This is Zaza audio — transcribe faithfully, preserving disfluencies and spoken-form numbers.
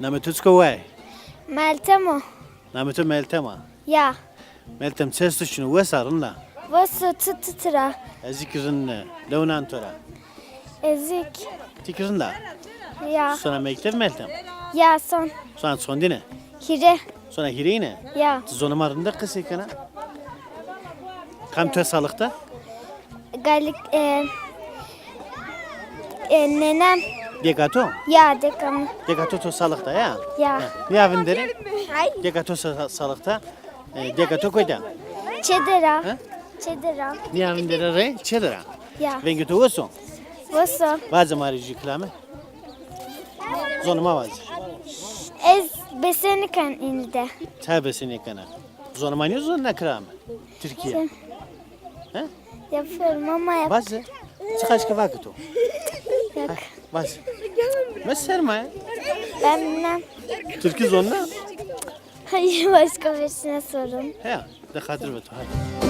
Namê to çik o way? Meltem o. Namê to Meltem a? Ya. Meltem, çi esto çin o, wes a, rind a? Wes o, ti, ti tira? Ez zî kî rind ne. Lewinan to ra? Ez zî kî. Ti kî rind a? Ya. Sona mekteb, Meltem? Ya, son. Sona çondîne? Hîrê. Sona hîrêyîne? Ya. Ti zonê ma rindek qisey kena? Kam to salix da? Galik, e, e, nenem. Dêka to? Ya, dêka mi. Dêka to to salix da ya? Ya. Nîya vindere? Dêka to sa-, salix da. E, dêka to kotî ya? Çê der a. He? Çê der a. Nîya vindere rê çê der a? Ya. Vengê to wes o? Wes o. Vaze ma rê jû kilame. Zonê ma vaze. Ez besenîken înî de. Çay besenî kena. Zonê ma nîyo zon ne kilame? Tirkîye. He? Yapıyorum ama yap. Vaze. Çiqaş ke vake to. Yok. Vaze. Me ser ma ya. Ben bilmem. Tirkî zon ne? Hayır, başka birisine sorun. He, de xatir be to. Hadi.